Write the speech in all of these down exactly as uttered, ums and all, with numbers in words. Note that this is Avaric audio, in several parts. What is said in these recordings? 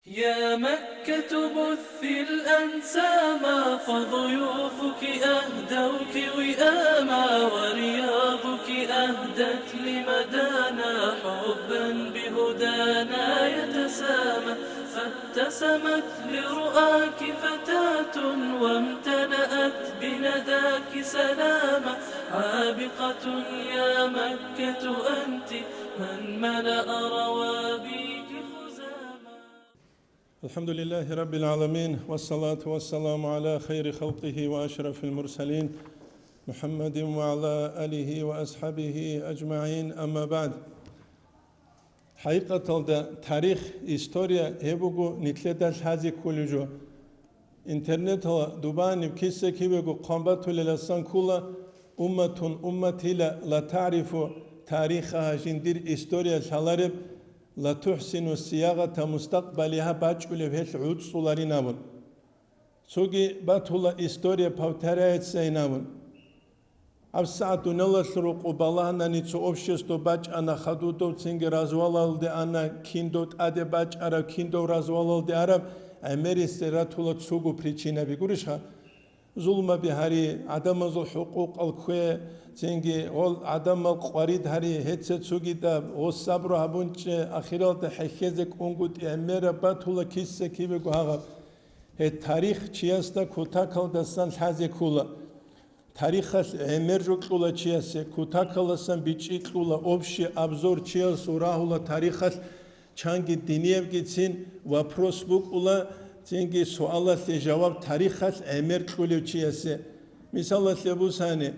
يا مكة بثي الأنساما، فضيوفك أهدوك وئاما، ورياضك أهدت لمدانا، حبا بهدانا يتسامى، فابتسمت لرؤاك فتاة، وامتلأت بنداك سلاما، عابقة يا مكة أنت من ملأ روابيك خزاما. الحمد لله رب العالمين، والصلاة والسلام على خير خلقه وأشرف المرسلين، محمد وعلى آله وأصحابه أجمعين، أما بعد. ХӀакъикъаталда тарих, история гьеб буго нилъеда лъазе кколеб жо. Интернеталда дубаниб киса-кибего хъван батулеласан ккола: «Умматун умматила ла таърифу тарихаха», жиндир история лъалареб, «ла тухӀсину сиягъата мустакъбалиха», бачӀулеб гьелъ гӀуцӀцӀуларин абун. Цоги батула: «История повторяется», ин абун. ГьабсагӀат дуниялалъул рукъу балагьанани цо общество бачӀана хадудав, цинги развалалде ана, киндав тӀаде бачӀараб, киндав развалалде араб, гӀемерисде ратула цого причинаби, гурищха? Зулмаби гьари, гӀадамазул хӀукъукъал ккве, цинги гъол гӀадамал къварид гьари, гьеце цогидаб, гъос сабру гьабунчӀе, ахиралда хӀехьезе кӀунгутӀи гӀемераб батула киса-кибего гьагъаб. Гьеб тарих чиясда кутакалдасан лъазе ккола. Тарихалъ гӀемер жо кьула чиясе, кутакаласан бичӀчӀи кьула, общий обзор чиясул рагьула тарихалъ, чанги диниябгицин вопрос букӀула, цинги суалалъе жаваб тарихалъ гӀемер кьулев чиясе. Мисалалъе бусани,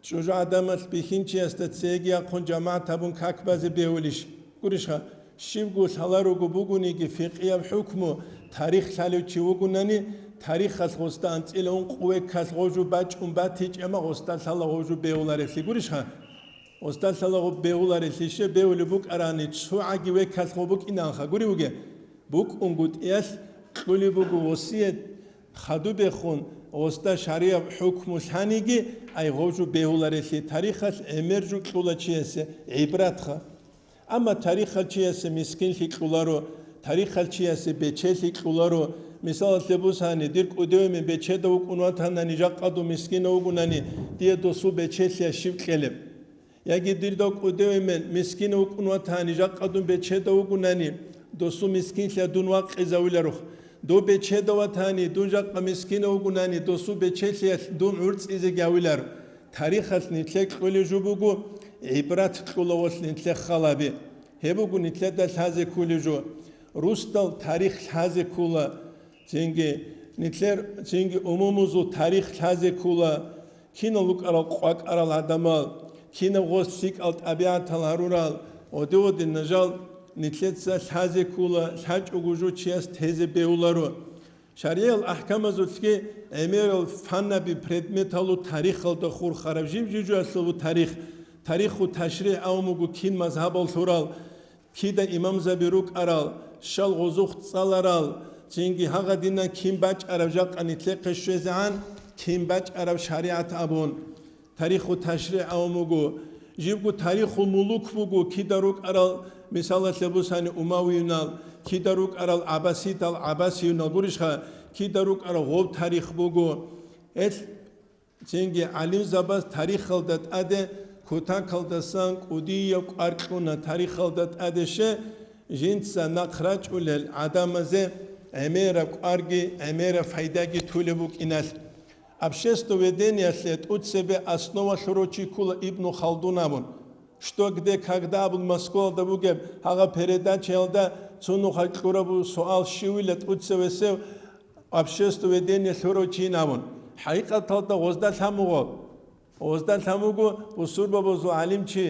чӀужугӀадамалъ бихьинчиясда цеги яхъун жамагӀат гьабун как базе бегьулищ? Гурищха, щибго лъаларого бугониги фикъияб хӀукму, тарих лъалев чи вугунани, тарихалъ гъосда анцӀила ункъ векалъ гъожу бачӀун батичӀама гъосда лъала гъожу бегьуларелъи, гурищха? Гъосда лъала гъоб бегьуларелъи, щиб бегьулеб букӀарани, цо гӀаги векалъ гъо букӀинанха, гури вуге? БукӀунгутӀиялъ кьулеб буго восият, хадубехун, гъосда шаригӀаб хӀукму лъаниги, ай гъожу бегьуларелъи тарихалъ гӀемер жо кьула чиясе гӀибратха. Амма тарихал чиясе мискинлъи кьуларо, тарихал чиясе бечелъи кьуларо. Мисалалъе бусани, дир кӀудеве мен бечеда вукӀун ватанани, жакъа дун мискина вугунани, дие досул бечелъия щиб кьелеб? Яги дир дов кӀудеве мен мискина вукӀун ватани, жакъа дун бечеда вугунани, досул мискинлъия дун вакъизавиларухъ. Дов бечеда ватани, дун жакъа мискина вугунани, досул бечелъиялъ дун гӀурцӀизеги гьавилар. Тарихалъ нилъе кьулеб жо буго, гӀибрат кьула волъ нилъе халаби. Гьеб буго нилъеда лъазе ккулеб жо. Русдал тарих лъазе ккула, цинги нилъер, цинги умумузул тарих лъазе ккула, кинал рукӀарал къвакӀарал гӀадамал, кинаб гъос лъикӀал тӀабигӀатал гьарурал, оде-оде нажал нилъеца лъазе ккула, лъачӀого жо чияс тезе бегьуларо. ШаригӀиял ахӀкамазулъги гӀемерал фаннаби предметалу тарихалда хурхараб жив-жив-жоялъулабу тарих, тариху ташригӀ авун буго кин мазгьабал лъурал, кида имамзаби рукӀарал, щал гъозухъ цӀаларал, цинги гьагъадинан кин бачӀараб жакъа нилъехъе щвезегӀан, кин бачӀараб шаригӀат абун. Тариху ташригӀ авун буго. Живго тарихул мулук буго, кида рукӀарал, мисалалъе бусани, умавиюнал, кида рукӀарал гӀаббасидал, гӀаббасиюнал гурищха, кида рукӀарал гъоб тарих буго. Гьел цинги гӀалимзабаз тарихалда тӀаде кутакалдасан кӀудияб кӀвар кьуна, тарихалда тӀаде ще жинца нахъ рачӀулел гӀадамазе гӀемераб кӀварги, гӀемераб пайдаги тулеб букӀиналъ. Обществоведениялъе тӀуцебе основа лъурав чи ккула Ибну Халдун абун. «Что, где, когда» абун Москвалда бугеб гьагъа передачаялда цо нухалъ кьурабу суал щивила тӀуцевесев обществоведение лъурав чийин абун. ХӀакъикъаталда гъозда лъан буго. Гъозда лъан буго бусурбабазул гӀалимчи,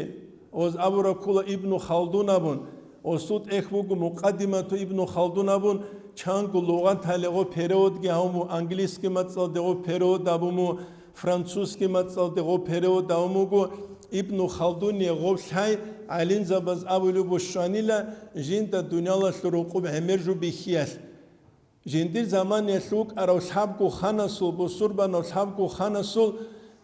гъоз абураб ккула Ибну Халдун абун, гъосул тӀехь буго Мукъаддимату Ибну Халдун абун, чанго лугъаталде гъо переводги гьавун буго, английский мацӀалде гъо перевод абун буго, французский мацӀалде гъо перевод гьавун буго. Ибну Халдуния гъоб лъай гӀалимзабаз абулеб бу щванила жинда дуниялалъул рукъуб гӀемер жо бихьиялъ. Жиндир заманиялъ вукӀарав лъабго ханасул, бусурбанав лъабго ханасул,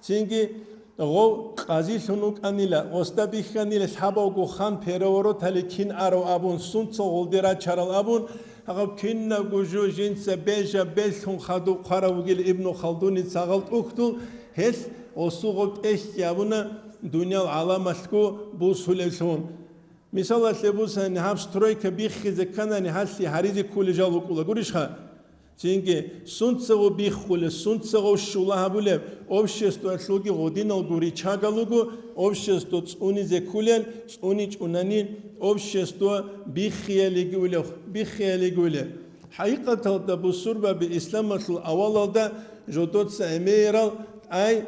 цинги гъов къазилъун вукӀанила, гъосда бихьанила лъабавго хан переворотали кин арав абун, сунца гъолде рачарал абун, Гьаб кинабго жо жинца бежа-беллъун хадуб хъварав вугил Ибну Халдуница гъал тӀухьдул, гьелъ осуго тӀехь гьабуна дуниял гӀаламалъго бусулевлъун. Мисалалъе бусани, гьаб стройка биххизе кканани, гьалъи гьаризе ккулел жал букӀула гурищха? Цинги, сунцаго биххулел, сунцаго щула гьабулеб, обществоялъулги гъодиналго ричагал руго, общество цӀунизе ккулел, цӀуничӀунани, общество биххиялиги улев, биххиялиги улев. ХӀакъикъаталда бусурбаби исламалъул авалалда жодоца гӀемерал, ай,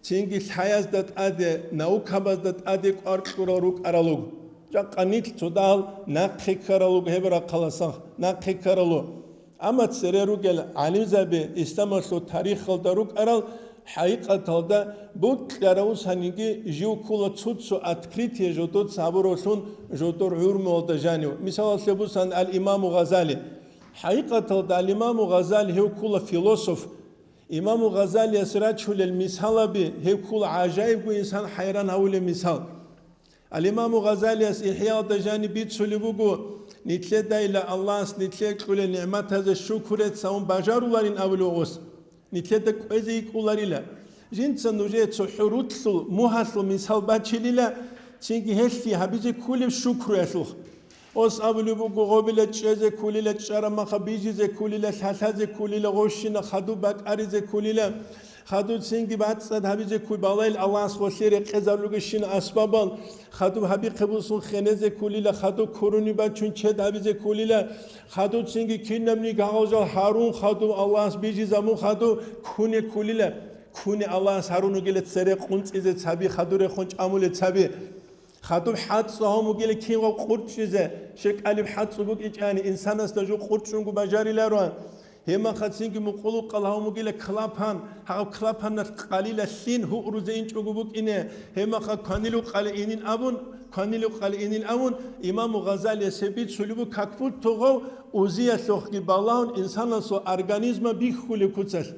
цинги лъаязда тӀаде, наукабазда тӀаде кӀвар кьурал рукӀарал руго. Жакъа нилъ цодагьал нахъе ккарал руго гьеб рахъаласан, нахъе ккарал руго. Амма цере ругел гӀалимзаби исламалъул тарихалда рукӀарал, хӀакъикъаталда букьарав цаниги жив ккула цо-цо открытие жодоца гьабуравлъун жодор гӀумруялда жанив. Мисалалъе бусан ал-Имаму Гъазали. ХӀакъикъаталда ал-Имаму Гъазали гьев ккула философ. Имаму Гъазалияс рачулел мисалаби гьев ккула гӀажаибго инсан хӀайран гьавулев мисал. Ал-Имаму Гъазалияс ИхӀяалда жаниб бицулеб буго, нилъедайила Аллагьас нилъее кьулел нигӀматазе шукур рецц гьавун бажаруларин абулев гъос. Нилъеда кӀвезе йикӀуларила. Жинца нужее цохӀо рулъул, мугьалъул мисал бачилила, цинги гьелъи гьабизе ккулеб шукруялъулъ. Ос абулеб буго, гъобила чӀезе ккулила, чӀарамаха бижизе ккулила, лъалъазе ккулила, гъощина хадуб бакӀаризе ккулила, хадуцинги бацӀцӀад гьабизе ккуй балайил Аллагьас гъолъие рекъезарулгещин асбабал, хадуб гьабихъе бусун хенезе ккулила, хадуб куруни бачун чед гьабизе ккулила, хадуцинги кинабни гагъал жал гьарун хадуб Аллагьас бижизабун хадуб куне ккулила, куне Аллагьас гьарун вугила цере къунцӀизе цаби, хадур рехун чӀамуле цаби. Хадуб хӀацӀцӀу гьавун бугила кин гъав къурчӀчӀизе, щекӀалиб хӀацӀцӀу букӀичӀани, инсанасда жо къурчӀчӀунго бажариларо. Гьемахъа цинги мукъулукъал гьавун бугила клапан, гьав клапаналъ къалила лъин гьуърузе инчӀого букӀине, гьемахъа кванилукъали инин абун, кванилукъали инин абун, имаму Гъазалияс гьеб бицулеб буго, как будто гъов узиялъухъги балагьун инсанасул организма бихьулеб куцалъ.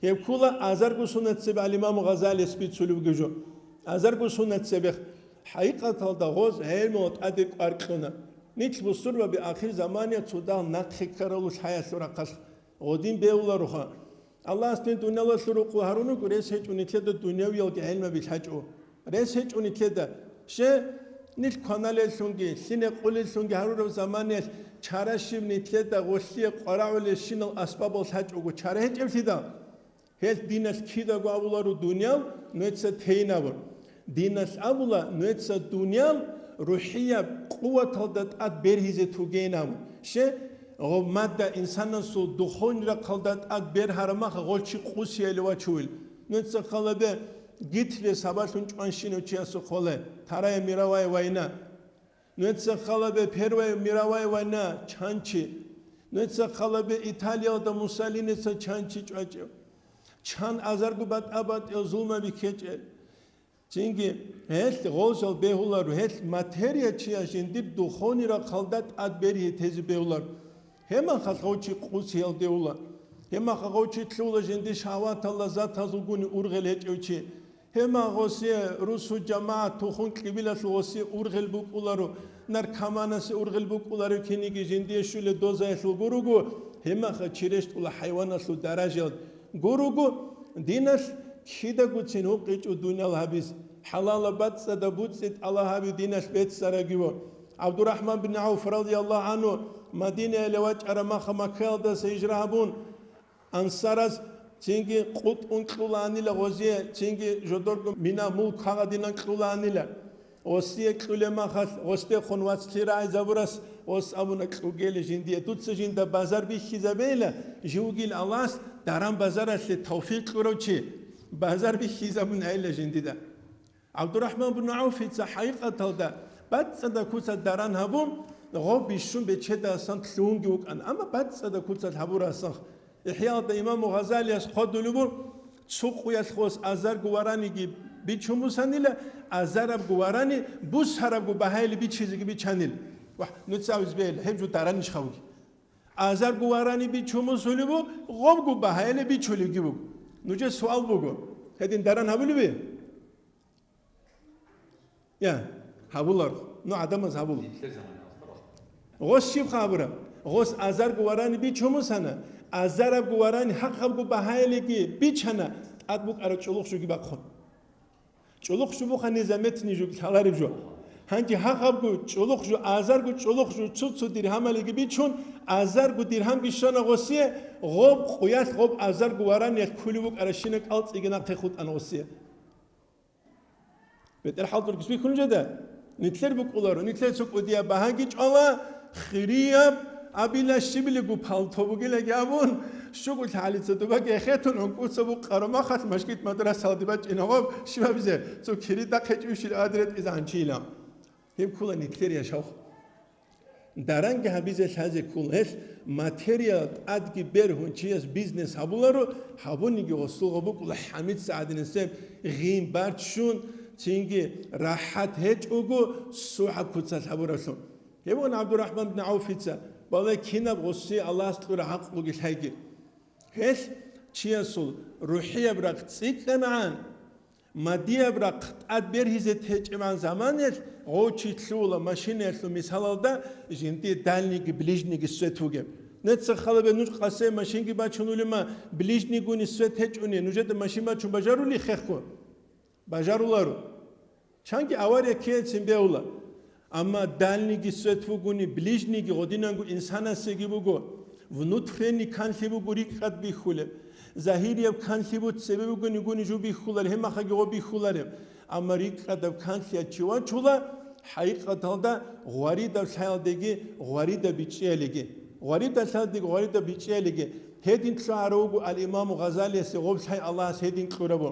Гьеб ккула азарго сунат цебе ал-Имаму Гъазалияс бицулеб бугеб жо. Азарго сунат цебехъ. ХӀакъикъаталда гъоз гӀелмула тӀаде кӀвар кьуна. Нилъ бусурбаби ахир замания цодагь нахъе ккаралул хӀаялъул рахъалъ гъодин бегьулароха. Аллагьас дин дуниялалъул рукъу гьарун руго, рес гьечӀо нилъеда дунявиялги гӀелмаби лъачӀо. Рес гьечӀо нилъеда. Ще, нилъ кваналеллъунги, лъине къулеллъунги гьарураб заманиялъ чара щиб нилъеда гъолъие къварагӀулелщинал асбабал лъачӀого, чара гьечӀеблъидал? Гьел диналъ кидаго абуларо дуниял нуеца тейин абун. Диналъ абула нуеца дуниял рухӀияб къуваталда тӀад бергьизе тугейин абун. Ще, гъоб мадда инсанасул духовный рахъалда тӀад бергьараб мах гъолчи къусияли вачувил. Нуеца халабе Гитлер сабаблъун чӀванщинав чиясухъ холе, Вторая мировая война. Нуеца халабе Первая мировая война чанчи. Нуеца халабе Италиялда Муссолиница чанчи чӀвачӀев. Чан азарго батӀа-батӀиял зулмаби ккечӀел. Цинги гьелъ гъолжал бегьуларо, гьелъ материя чияс жиндир духовный рахъалда тӀад бергьи тезе бегьуларо. Гьемахалъ гъов чи къусиялде ула. Гьемаха гъов чи лъугьула жиндир шагьватал лаззатазулгуни ургъел гьечӀев чи. Гьемах гъосие русу жамагӀат тухун кьибилалъул гъосие ургъел букӀуларо, наркоманасе ургъел букӀуларо киниги жиндие щуле дозаялъул гуруго, гьемаха чи рещтӀула хӀайваналъул даражаялд гуруго, диналъ кидагуцин гьукъичӀо дуниял гьабиз, хӀалалаб бацӀцӀадаб буцӀцӀи тӀалаб гьаби диналъ беццарагиво. ГӀабдурахӀман бин ГӀавф радияллагьу гӀанху Мадинаяле вачӀараб маха Маккаялдаса гьижра гьабун, Ансараз цинги къутӀун кьулаанила гъозие, цинги жодорго мина мулк гьагъадинан кьулаанила. Гъосие кьулеб махалъ, гъосдехун вацлъи рагӀизабурас, гъос абуна: «Кьугели жиндие, дуца жинда базар бихьизабейила, живгил Аллагьас даран базаралъе тавфикъ кьурав чи, базар бихьизабун айила жиндида». ГӀабдурахӀман бун ГӀавфица хӀакъикъаталда бацӀцӀадаб куцалъ даран гьабун, гъов бищун бечедасан лъугьунги вукӀана, амма бацӀцӀадаб куцалъ гьабурасан. ИхӀяалда имаму Гъазалияс хъвадулеб буго, цо къуялъ гъос азарго вараниги бичун бусанила, азарабго варани бусарабго багьайиле бичизеги бичанила. Вагь, нуца гьавиз бегьила, гьеб жо даранищха буги? Азарго варани бичун бусулеб буго, гъобго багьайиле бичулебги буго. Нужер суал буго, гьедин даран гьабулеб? Я, гьабулар. Ну, гӀадамаз гьабула. Гъос щибха гьабураб? Гъос азарго варани бичун бусана, азарабго варани гьахъабго багьаялиги бичана, тӀад букӀараб чӀулухъ жуги бахъун. ЧӀулухъ жубухъа незаметни жуг лъалареб жо. Гьанже гьахъабго чӀулухъ жу, азарго чӀулухъ жу цо-цо диргьамалиги бичун, азарго диргьамги щвана гъосие, гъоб къуялъ гъоб азарго вараниялъ ккулев вукӀаращина кӀалцӀиги нахъе хутӀана гъосие. БетӀер хӀалтӀурги бихьун жеда. Нилъер букӀуларо, нилъер цо кӀудияб багьаги чӀвала, хирияб, абила щибилигу палто бугилаги абун, щугулъ гьалица дуба гехетун гӀункӀуца букъаро махалъ машгит мадрасалде бачӀина гъоб, щибабизе, цо кири дахъ гьечӀущил адре тӀизагӀанчила. Гьеб ккула нилъер яшав. Даранги гьабизе лъазе ккун гьелъ материал тӀадги бергьун чияс бизнес гьабуларо, гьабуниги гъосулгъа букӀула хӀамица гӀадинасеб гъин баччун, цинги рахӀат гьечӀого сухӀа куцалъ гьабураблъун. Гьеб ван ГӀабдурахӀман бин ГӀавфица, балай кинаб гъосие Аллагьас кьура гьакъуги лъайги. Гьелъ чиясул рухӀияб рахъ цӀикӀкӀанагӀан, мадияб рахъ тӀад бергьизе течӀебгӀан заманаялъ гъов чи лъугьула машинаялъул мисалалда жинди дальнийги ближнийги свет вугеб. Неца халабе нуж къасе машинги бачун улема, ближнийгуни свет гьечӀуни, нужеда машин бачун бажарули хехго? Бажаруларо. Чанги авария ккеяцин бегьула. Амма дальнийги свет вугони, ближнийги гъодинанго инсанасеги буго. Внутренний канлъи буго рикӀкӀад бихьулеб. Загьирияб канлъи буго цебе бугони гуни жо бихьулареб, гьеб махаги гъо бихьулареб. Амма рикӀкӀадаб канлъиялъ чи вачула, хӀакъикъаталда гъваридаб лъаялдеги, гъваридаб бичӀчӀиялиги. Гъваридаб лъаялдеги, гъваридаб бичӀчӀиялиги. Гьедин лъугьарав вуго ал-Имаму Гъазалиясе гъоб лъай Аллагьас гьедин кьурабу.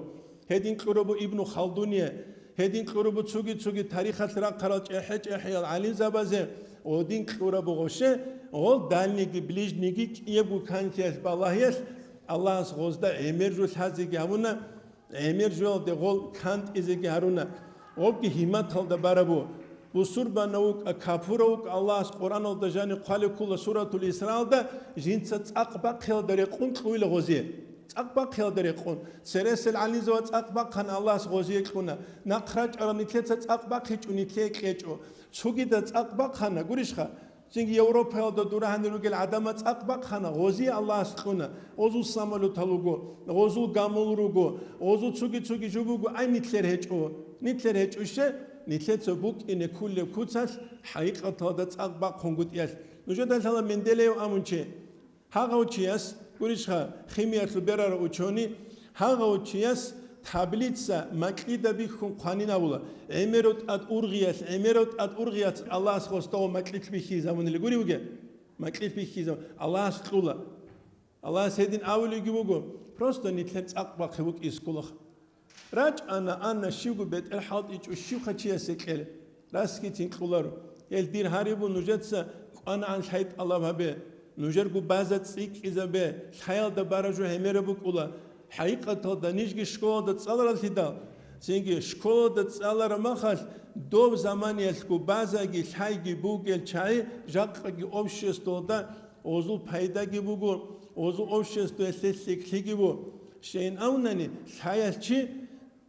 Гьедин кьурабу Ибну Халдуния, гьедин кьурабу цуги-цуги тарихалъ рахъарал чӀехӀе-чӀехӀиял гӀалимзабазе, гъодин кьурабу гъоше, гъол дальнийги ближнийги кӀиябго канлъиялъ балагьиялъ Аллагьас гъозда гӀемер жо лъазеги гьабуна, гӀемер жоялде гъол кантӀизеги гьаруна, гъобги гьиматалда барабу. Бусурбанав вукӀа, капурав вукӀа, Аллагьас Къуръаналда жани хъвалеб ккула Суратул Исраалда, жинца цӀакъ бахъиялда рекъун кьуйила гъозе. ЦӀакъ бахъиялда рекъун. Цересел гӀалимзава цӀакъ бахъана, Аллагьас гъозие кьуна. Нахъ рачӀарал нилъеца цӀакъ бахъичӀо, нилъее кьечӀо. Цогида цӀакъ бахъана, гурищха? Цинги Европаялда дура гьанир ругел гӀадамал цӀакъ бахъана, гъозие Аллагьас кьуна. Гъозул самолетал руго, гъозул гамул руго, гъозул цуги-цуги жо буго, ай нилъер гьечӀо. Нилъер гьечӀо ше, нилъеца букӀине кколеб куцалъ хӀакъикъаталда цӀакъ бахъунгутӀиялъ. Нужеда лъала Менделеев абун чи. Гьагъав чияс, гурищха, химиялъул берара учёный, гьагъав чияс таблица макьида бихьун хъванин абула, гӀемерав тӀад ургъиялъ, гӀемерав тӀад ургъиялъ Аллагьас гъосда гъо макьилъ бихьизабунили гури вугеб? Макьилъ бихьизаб-, Аллагьас кьула. Аллагьас гьедин авулевги вуго, просто нилъер цӀакъ бахъи букӀи искулаха. РачӀана, ана, щивго бетӀер хӀалтӀичӀо щивха чиясе кьел, расги цинкьуларо. Гьел дир гьарибу нужеца кӀванагӀан лъай тӀалаб гьабе, нужерго база цӀикӀкӀизабе, лъаялда бара жо гьемераб букӀула. ХӀакъикъаталда нижги школалда цӀалараллъидал, цинги школалда цӀалараб махалъ доб заманиялъго базаги лъайги бугел чагӀи жакъаги обществалда гъозул пайдаги буго, гъозул обществоялъе лъикӀлъиги бу. Щайин абунани, лъаялъ чи,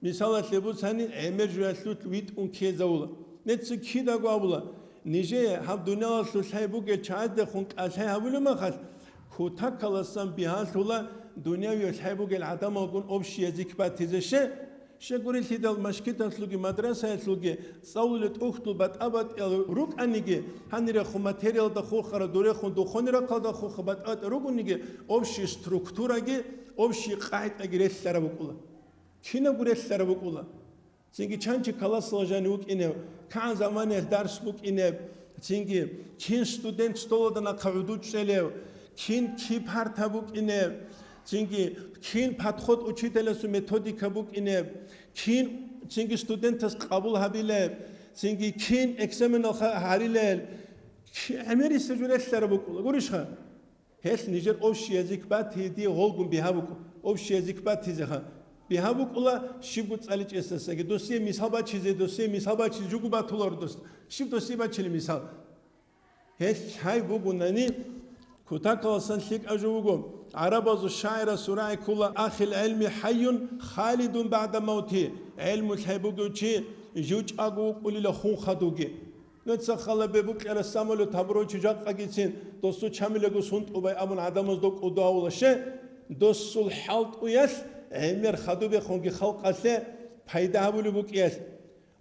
мисалалъе буцани, гӀемер жоялъулъ витӀун ккезавула. Нецин кидаго абула, нижее гьаб дуниялалъул лъай бугел чагӀаздехун кӀалъай гьабулеб махалъ, кутакаласан бигьалъула дунявиялъ лъай бугел гӀадамалгун общий язык батизе. Щай? Щай гурелъидал машгиталъулги мадрасаялъулги цӀалулел тӀухьдул батӀа-батӀиял рукӀаниги, гьанирехун материалда хурхарал, дурехун духъони рахъалда хурхарал батӀа-батӀиял ругониги, общий структураги, общий къагӀидаги релълъараб букӀула. Кинабго релълъараб букӀула. Цинги чанчи классалда жанив вукӀинев, кигӀан заманиялъ дарс букӀинеб, цинги кин студент столалда нахъа гӀуду чӀелев, кин киб парта букӀинеб, цинги кин подход учителасул методика букӀинеб, кин цинги студентас къабул гьабилеб, цинги кин экзаменал ха-, гьарилел, ки-, гӀемерисеб жо релълъараб букӀула, гурищха? Гьелъ нижер общий язык батизе гъолгун бигьа букӀу. Общий язык батизеха. Бигьа букӀула щибго цӀаличӀесдасаги. Досие мисал бачизе, досие мисал бачизе жуго батуларо дос. Щиб досие бачили мисал? Гьелъ лъай бугунани, кутакаласан лъикӀа жо вуго. ГӀарабазул шагӀирас сурагӀи ккола: «Ахил гӀилми хӀайюн халидун багӀда мавти». ГӀилму лъай бугев чи жучӀаго вукӀулила хун хадуги. Нуца халабе букӀараб самолет гьабурав чи жакъагицин досул чамилаго сунтӀубай абун гӀадамазда кӀодо гьавула. Щай? Досул хӀалтӀуялъ гӀемер хадубехунги халкъалъе пайда гьабулеб букӀиялъ.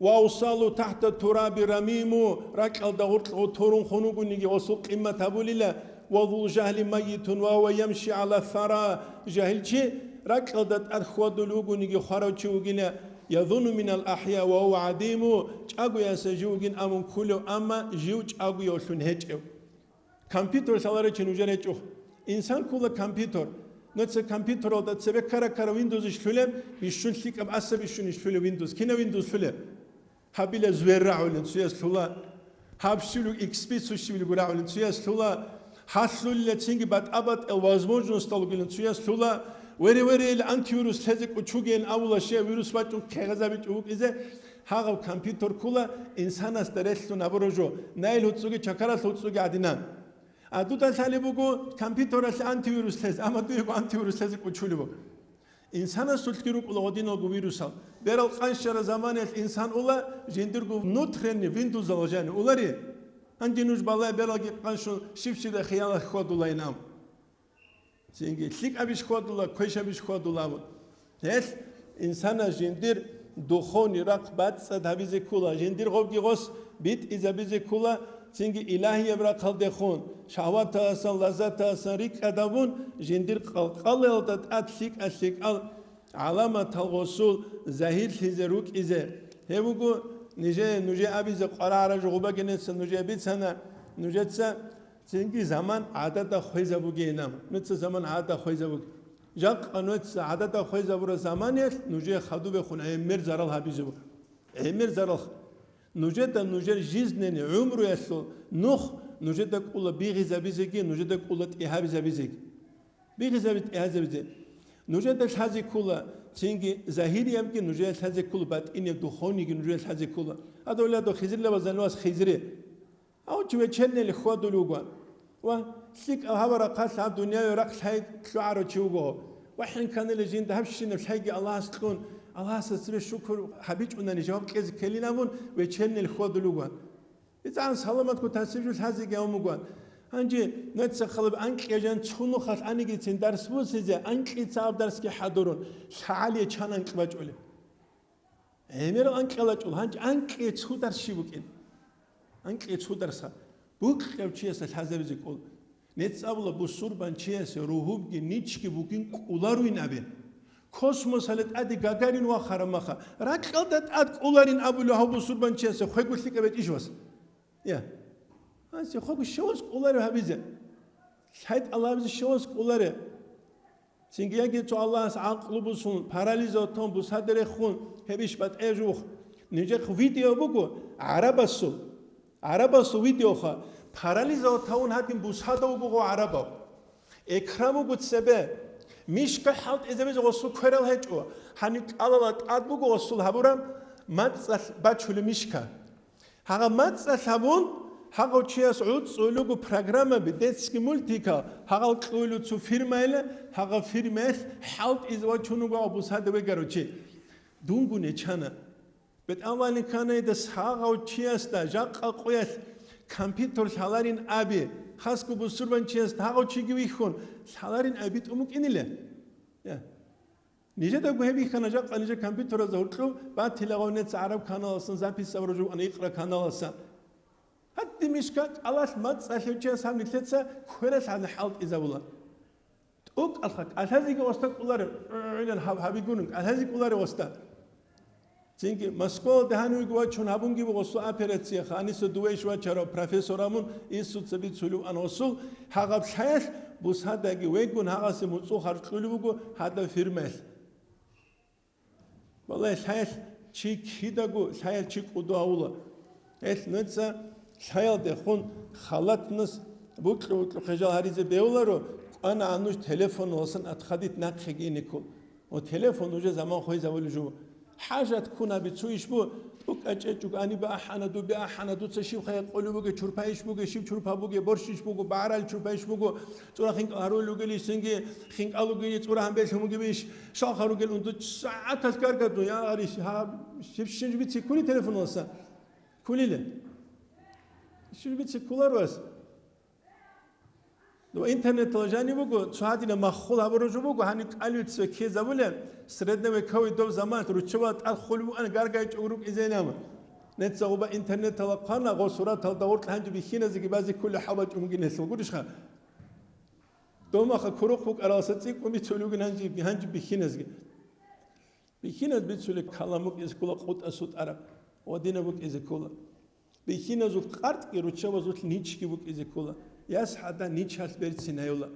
«Ва авсалу тахта тураби рамиму», ракьалда гъоркьго торун хун вугониги, гъосул къимат гьабулила, «ва зул жагьли майитун ва гьува ямши гӀала сара», жагьилчи ракьалда тӀад хьвадулев вугониги, хварав чи вугила, «язуну минал ахӀя ва гьува гӀадиму», чӀагояса жив вугин абун кколев, амма жив чӀагоявлъун гьечӀев. Компьютер лъаларев чи нужер гьечӀо. Инсан ккола компьютер. Нуца компьютералда цебе ккара-ккара Windows-ищ лъулеб, бищун лъикӀаб аса бищунищ лъулеб Windows. Кинаб Windows лъулеб? Гьабила звер рагӀулин цуяс лъула. Гьаб щивлуг X P цу щивлугу рагӀулин цуяс лъула. Гьалъулила цинги батӀа-батӀал возможностал ругилин цуяс лъула. Вере-вере, ил антивирус лъезе кӀучугейин абула, щай вирус бачӀун ккегъазабичӀо вукӀизе. Гьагъав компьютер ккола инсанасда релълъун гьабураб жо, найил гьуцӀуги чакарал гьуцӀуги гӀадинан. А дуда лъалеб буго компьютералъе антивирус лъезе, амма дуего антивирус лъезе кӀучулеб буго. Инсанасулъги рукӀула гъодиналго вирусал. Берал къанщараб заманаялъ инсан ула жиндирго внутренний Windows-ал жанив улари? Гьанже нуж балай, бералги къанщун щиб-щибдай хиялалъ хьвадулайин абун. Цинги лъикӀабищ хьвадула, квешабищ хьвадула абун. Гьелъ инсанас жиндир духовный рахъ бацӀцӀад гьабизе ккола, жиндир гъобги гъос битӀизабизе ккола, цинги илагьияб рахъалдехун, шагьваталасан, лаззаталасан рикӀкӀад абун, жиндир къалкъалаялда тӀад лъикӀа-лъикӀал гӀаламатал гъосул загьирлъизе рукӀизе. Гьеб буго нижее, нужее абизе къварагӀараб жо гъубаги нуца нужее бицана, нужеца цинги заман гӀадада хвезабугейин абун. Нуца заман гӀадада хвезабуге. Жакъа нуца гӀадада хвезабураб заманиялъ нужее хадубехун гӀемер зарал гьабизе буго. ГӀемер зарал. Нужеда нужер жизненный гӀумруялъул нух нужеда кӀула бигьизабизеги, нужеда кӀула тӀегьабизабизеги. Бигьизаби-, тӀегьазабизе. Нужеда лъазе ккола, цинги загьириябги нужее лъазе ккола, батӀинеб духовныйги нужее лъазе ккола. Гьадула дов хизрилабазда нугьас хизри. Гьав чи вечернел хьвадулев вугоан. Ва лъикӀаб гьаб рахъалъ гьаб дуняве рахъ лъай лъугӀарав чи вуго. Ва хӀинканила жинда гьабщинаб лъайги Аллагьас кьун, Аллагьасда цебе шукур гьабичӀунани жаваб кьезе ккелин абун, вечернел хьвадулев вугоан. БицӀан саламатго тасиб жо лъазеги гьавун бугоан. Гьанже нуца халаб анкьия жан цо нухалъ анигицин дарс бусизе, анкьица аб дарсги хӀадурун, лъагӀалие чан анкь бачӀулеб? ГӀемерал анкьалачӀул, гьанже анкьие цо дарс щиб букӀин? Анкьие цо дарса букьав чияса лъазабизе кӀол. Нецц абула бусурбанчиясе ругьубги ничги бугин кӀоларуин абе. Космосалда тӀаде Гагарин вахараб маха, ракьалда тӀад кӀоларин абулев гьав бусурбанчиясе хвего лъикӀаб гьечӀищ вас? Я. Гьанже хвего щивас кӀоларев гьабизе? ЛъайтӀал гьабизе щивас кӀоларе? Цинги яги цо Аллагьас гӀакълу бусун, парализал тун, бусаде рехун, гьеб иш батӀияб жух. Нижехъ видео буго гӀарабасул. ГӀарабасул видеоха, парализал тавун гьадин бусада вуго гъо гӀарабав. Экран буго цебе. Мишка хӀалтӀизабизе гъосул кверал гьечӀо. Гьаниб кӀалала тӀад буго гъосул гьабураб мацӀалъ бачулеб мишка. Гьагъа мацӀалъ гьабун, гьагъав чияс гӀуцӀулего программаби, детский мультика, гьагъал кьулу цо фирмайила, гьагъа фирмаялъ хӀалтӀизе вачун вуго гьав бусада вегарав чи. Дунгун гьечана. БетӀалвани кканайда сагъав чиясда жакъа къоялъ компьютер лъаларин аби, хасго бусурбан чиясда гьагъав чиги вихьун, лъаларин аби тӀумукӀинила. Я. Нижедаго гьеб бихьана жакъа нижер компьютеразда гьоркьоб батила гъав нецц гӀараб каналасан запись абураб жо букӀана, Икъра каналасан. Гьадин мишка кӀалалъ мацӀалъев чияс гьаб нилъеца квералъ гьадин хӀалтӀизабула. ТӀокӀалха кӀалъазеги оста кӀоларе, гӀугӀуйнан гьаб гьабигунун, кӀалъазе кӀоларе оста. Цинги Москвалда гьанивго вачун гьабунги буго гъосул операция, Ханиса дувейш вачарав профессор абун, инсуца бицулев ан гъосул, гьагъаб лъаялъ бусадаги вегун гьагъасе муцӀул харж кьулев вуго гьадаб фирмаялъ. Валлагь, лъаялъ чи кидаго, лъаялъ чи кӀодо гьавула. Гьелъ нуца лъаялдехун халатнас букьа-букьухъе жал гьаризе бегьуларо, кӀванагӀан нуж телефоналасан отходить нахъеги ине ккол. Ва телефон уже заман хвезавулеб жо. ХӀажат ккун гьаби цо иш бу, тӀокӀа чӀечӀого, ани бе ахӀана, дубе ахӀана, дуца щиб хая къулеб буге, чурпа иш буге, щиб чурпа буге, борщ иш буго, багӀарал чурпа иш буго, цӀура хинкӀал гьарулел ругел иш, цинги хинкӀал ругел, цӀура гьанбелъун бугеб иш, шалха ругел унту сагӀаталъ гаргадун, я гъариш, гьаб, щиб щинж бици ккули телефоналаса? Ккулиле. Щиб бице кколаро гьас? Ну, интернеталда жаниб буго, цо гьадинаб маххул гьабураб жо буго, гьаниб кӀалбица ккезабулеб, средневековый доб заманалъ руччабала тӀад хулеб букӀана гаргайчӀого рукӀизейилан. Нецагъуба интернеталда хъвана, гъо суратал дагъуркьа гьанже бихьиназеги базе кколеб хӀал бачӀун бугин гьелъул, гурищха? Домаха курухъ букӀаралдаса цӀикӀкӀун бицулеб бугин гьанже, гьанже бихьиназги. Бихьиназ бицулеб калам букӀизе ккола къутӀа-сутӀараб, гьадинаб букӀизе ккола. Бихьиназул къартӀги руччабазулъ ничги букӀизе ккола. Яс гӀадан ничалъ берцин гьаюла.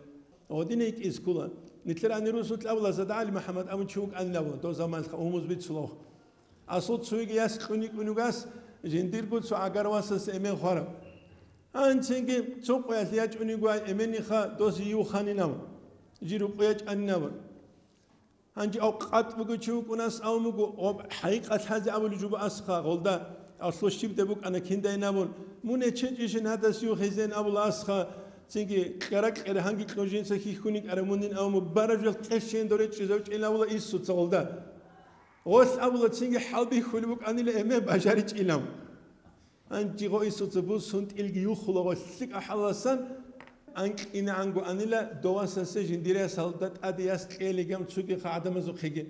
Гьадинай йикӀизе ккола. Нилъер гьанир русулъ абула, Садагьали МухӀаммад абун чи вукӀанин абула, дов заманалъ умуз бицулев. Асул цоги яс кьун йикӀун вугас, жиндирго цо гӀагар васасе эмен хвараб. Гьанцинги цо къоялъ ячӀун йигоай эменихха дос йив ханин абун. Жир рукъу ячӀанин абун. Гьанже ав къатӀ буго чи вукӀунас ав муго, об хӀайикъат лъазе абулеб жо буго асха, гъолда, алъо щибде букӀана киндайин абун, мун гьечечӀищин гьадас юхизен абула асха, цинги кьара-кьара гьанги кьун жинца хьихьуни кӀара мунин ав муг баражал къещен доречӀизав чӀел абула Иисуца гъолда. Гъолъ абула цинги хӀалбихьулеб букӀанила эмен бажаричӀилан. Гьанже гъо Иисуца бусун тӀилги юхула гъо лъикӀа хӀалаласан, анкьинегӀанго анила довасасе жиндирасалда тӀаде яс кьелигам цугиха гӀадамазухъеги.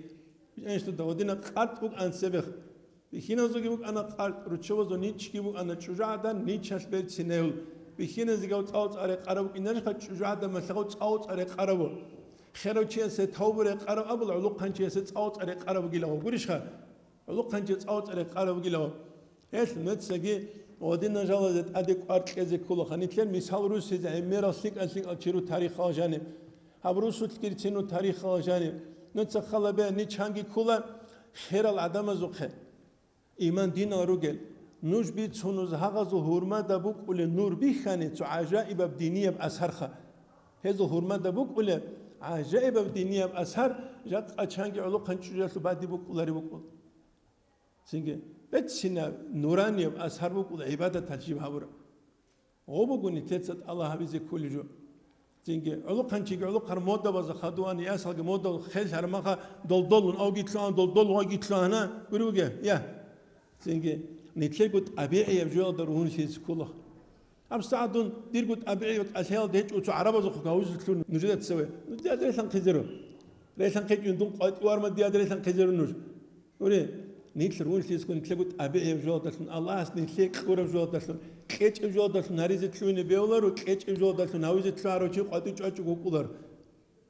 Анщтуда гьадина къартӀ букӀан цебех. Бихьиназулги букӀана къартӀ, руччабазул ничги букӀана чӀужугӀадан, ничалъ берцинайул. Бихьиназегав цӀалцӀа рекъараб букӀинарищха чӀужугӀадан малъагъав цӀалцӀа рекъарабу? Херав чиясе тавбу рекъараб абула, гӀолохъанчиясе цӀалцӀа рекъараб бугила гъо, гурищха? ГӀолохъанчи цӀалцӀа рекъараб бугила гъо. Гьелъ нецаги гьадинал жалазе тӀаде кӀвар кьезе кколаха. Нилъер мисал руссизе гӀемерал лъикӀал-лъикӀал чиру тарихалъ жаниб. Гьаб русулъги рицину тарихалъ жаниб. Нуца халабе нич гьанги ккола херал гӀадамазухъе. Иман динал ругел. Нуж бицунуз гьагъазул гьурмада букӀулеб нур бихьани цо гӀажаибаб динияб асарха. Гьезул гьурмада букӀулеб гӀажаибаб динияб асар жакъа чанги гӀолохъан чӀужуялъул бади букӀулари букӀул. Цинги, беццинаб нуранияб асар букӀула гӀибадаталъ жиб гьабураб. Гъо буго нилъеца тӀалаб гьабизе кколеб жо. Цинги, гӀолохъанчиги гӀолохъар модабазда хадуан, ясалги модал хел гьармаха долдолун авги лъугьана, долдолун ваги лъугьана, гури буге, я. Цинги, нилъего тӀабигӀияб жоялда ругьунлъизе ккола. ГьабсагӀат дун дирго тӀабигӀияб кӀалъаялда гьечӀо цо гӀарабазухъ гавузлъун нужеда цеве. Ну, дида релъанхъизару. РелъанхъичӀин дун къватӀиварма дида релъанхъизару нуж. Уре, нилъ ругьунлъизго нилъего тӀабигӀияб жоялдалъун, Аллагьас нилъее кьураб жоялдалъун, кьечӀеб жоялдалъун гьаризе лъугьине бевларо, кьечӀеб жоялдалъун гьавизе лъугьарав чи къватӀив чӀвачӀого вукӀулар.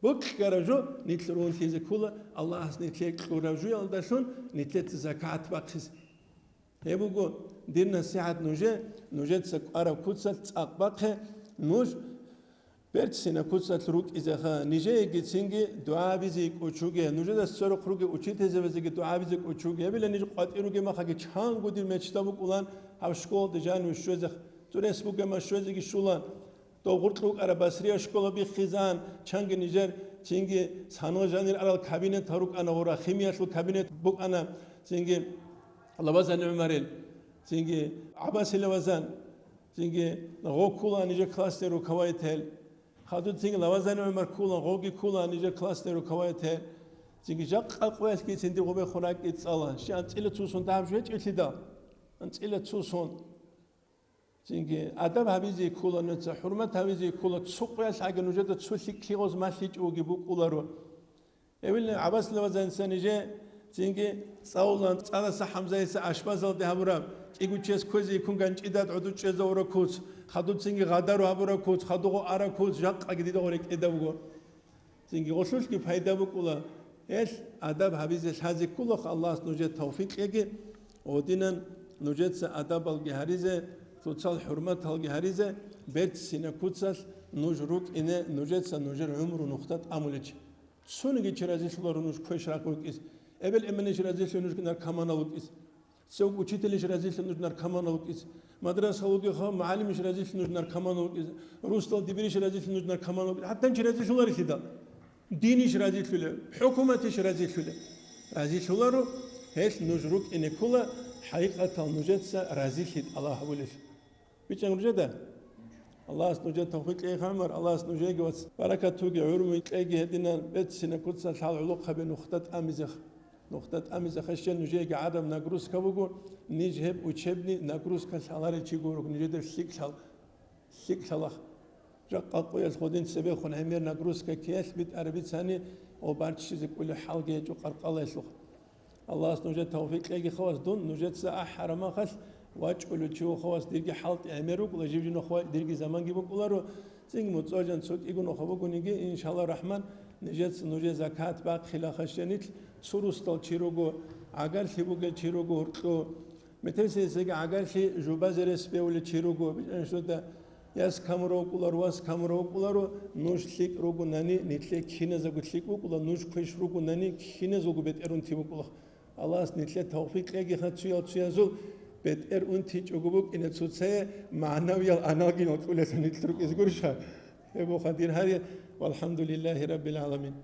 Бокьараб жо нилъ ругьунлъизе ккола, Аллагьас нилъее кьураб жоялдалъун нилъеца закат бахъизе. Гьеб буго дир насихӀат нужее, нужеца кӀвараб куцалъ цӀакъ бахъе, нуж берцинаб куцалъ рукӀизеха, нижеегицинги дугӀабизе кӀочуге, нужеда сверухъ ругел учительзабазеги дугӀабизе кӀочуге. Гьебила ниж къватӀир ругеб махаги чанго дир мечта букӀулан гьаб школалде жаниве щвезех, цӀунес бугеб мах щвезеги щулан. Дов гъоркье вукӀараб Басрия школа биххизан, чанги нижер, цинги санал жанир арал кабинетал рукӀана гъура, химиялъул кабинет букӀана, цинги Лавазан ГӀумарил, цинги ГӀаббасил Лавазан, цинги гъо ккула нижер классный руководитель. Хадуб цинги Лавазан ГӀумар ккула, гъоги ккула нижер классный руководитель. Цинги жакъа къоялъги цинги гъобехун ракӀи цӀала. Щи анцӀила цусун дагьаб жо гьечӀелъидал? АнцӀила цусун. Цинги адаб гьабизе ккола нуца, хӀурмат гьабизе ккола, цо къоялъ гӀаги нужеда цо лъикӀлъи гъоз малъичӀого букӀуларо. Эвелни ГӀаббасил Лавазаница нижее цинги цӀалулан, цӀаласа ХӀамзаица ашбазалде гьабураб, кӀиго чияс кквезе йиккун ганчӀидад гӀодов чӀезавураб куц, хадуб цинги гъадару гьабураб куц, хадугъо араб куц, жакъаги дида гъоре кӀеда буго. Цинги гъолъулъги пайда букӀула. Гьелъ адаб гьабизе лъазе кколахъ, Аллагьас нужее тавфикъ кьеги, гъодинан нужеца адабалги гьаризе, цоцал хӀурматалги гьаризе, берцина куцалъ нуж рукӀине нужеца нужер гӀумру нухда тӀамуличи. Цониги чи разилъуларо нуж квеш ракъ рукӀиз, эбел-эменищ разилъу нуж наркоманал вукӀиз. Цевг учителищ разилъун нуж наркоманал вукӀиз, мадраса вугевха мугӀалимищ разилъун нуж наркоманал вукӀиз, русдал дибирищ разилъун нуж наркоманал вукӀиз, гьадин чи разилъуларищ дида? Динищ разилъулев, хӀукуматищ разилъулев? Разилъуларо, гьелъ нуж рукӀине ккола, хӀакъикъатал нужеца разилъи тӀалаб гьабулел. БичӀчӀан нужеда? Аллагьас нужер тавфикъ кьейха, ГӀумар, Аллагьас нужееги вац баракат туги, гӀумру кьеги гьединан беццина куцалъ гьал гӀолохъаби нухда тӀамизех. Нухда тӀамизахъе щай нужееги гӀадаб нагрузка буго, ниж гьеб учебный нагрузка лъаларел чи гуро, нужеда лъикӀ лъал-, лъикӀ лъалахъ. Жакъа къоялъ гъодин цебехун гӀемер нагрузка ккеялъ битӀараб бицани, гъоб барччизе кӀолеб хӀалги гьечӀо къаркъалаялъухъ. Аллагьас нужер тавфикъ кьеги, хавас, дун нужеца ахӀ-хӀарамахъалъ вачӀулев чи вухавас, дирги хӀалтӀи гӀемер рукӀула, жиб-жиб нухва дирги заманги букӀуларо, цинги муцӀожан цо кӀигун вуха бугониги, иншалла рахман, нижеца нужер закат бахъилаха щенилъ, цо русдал чи руго, гӀагарлъи бугел чи руго гьоркьо, метерсейсаги гӀагарлъи жубазе рес бевулел чи руго, бичӀанщуда, яс камура вукӀуларо, вас камура вукӀуларо, нуж лъикӀ ругонани, нилъе киназего лъикӀ букӀула, нуж квеш ругонани, киназего бетӀер унти букӀула. Аллагьас нилъе тавфикъ кьегиха, цуял-цуязул бетӀер унтичӀого букӀине цоцае, магӀнавиял аналгиял кьулелъун нилъ рукӀизе гурищха? Гьеб буха, дир гьари, валхӀамдулиллагьи раббил гӀаламин.